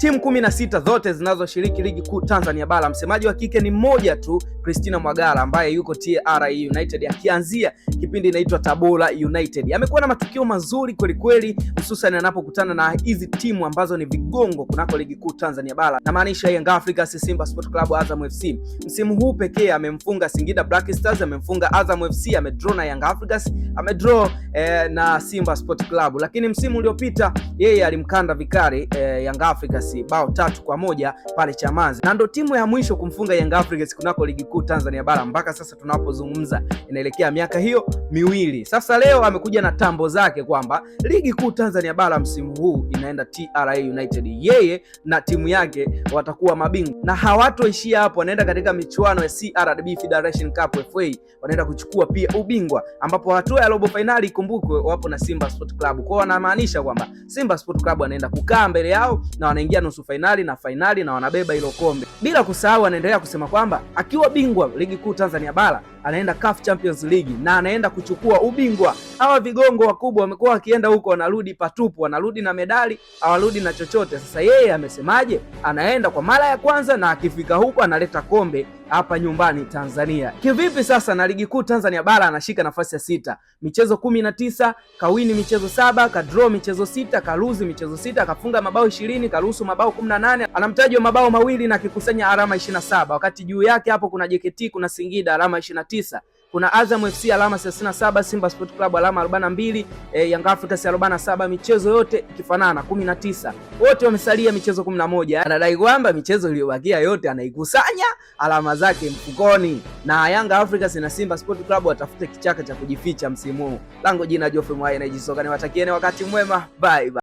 Timu 16 zote zinazoshiriki Ligi Kuu Tanzania Bara, msemaji wa kike ni mmoja tu, Christina Mwagala ambaye yuko TRA United akianzia kipindi inaitwa Tabora United. Amekuwa na matukio mazuri kweli kweli, hususan anapokutana na hizi timu ambazo ni vigongo kunako Ligi Kuu Tanzania Bara, na maanisha Young Africans, Simba Sport Club, Azam FC. Msimu huu pekee amemfunga Singida Black Stars, amemfunga Azam FC, amedraw na Young Africans, amedraw na Simba Sport Club. Lakini msimu uliopita yeye alimkanda vikali Young Africans bao 3-1 pale Chamazi, na ndo timu ya mwisho kumfunga Young Africans kunako Ligi Kuu Tanzania Bara mpaka sasa tunapozungumza, inaelekea miaka hiyo 2. Sasa leo amekuja na tambo zake kwamba Ligi Kuu Tanzania Bara msimu huu inaenda TRA United, yeye na timu yake watakuwa mabingwa na hawatoishia hapo, wanaenda katika michuano ya CRDB Federation Cup FA, wanaenda kuchukua pia ubingwa, ambapo hatua ya robo finali ikumbukwe, wapo na Simba Sport Club. Kwao wanamaanisha kwamba Simba Sport Club wanaenda kukaa mbele yao na wanaingia nusu fainali na fainali na wanabeba hilo kombe. Bila kusahau, anaendelea kusema kwamba akiwa bingwa Ligi Kuu Tanzania Bara anaenda CAF Champions League na anaenda kuchukua ubingwa. Hawa vigongo wakubwa wamekuwa wakienda huko wanarudi patupu, wanarudi na medali, hawarudi na chochote. Sasa yeye amesemaje? Anaenda kwa mara ya kwanza na akifika huko analeta kombe hapa nyumbani Tanzania. Kivipi sasa? Na Ligi Kuu Tanzania Bara anashika nafasi ya 6, michezo 19, kawini michezo 7, kadraw michezo 6, kaluzi michezo 6, kafunga mabao 20, karuhusu mabao 18, ana mtaji wa mabao 2 na akikusanya alama 27, wakati juu yake hapo kuna JKT, kuna Singida alama 29, kuna Azam FC alama 37, Simba Sport Club alama 42, Young Africans 47, michezo yote ikifanana 19. Wote wamesalia michezo 11. Anadai kwamba michezo iliyobakia yote anaikusanya alama zake mfukoni, na Young Africans na Simba Sport Club watafute kichaka cha kujificha msimu huu. Langu jina Geoffrey Mwai na Jisoka, niwatakieni wakati mwema. Bye bye.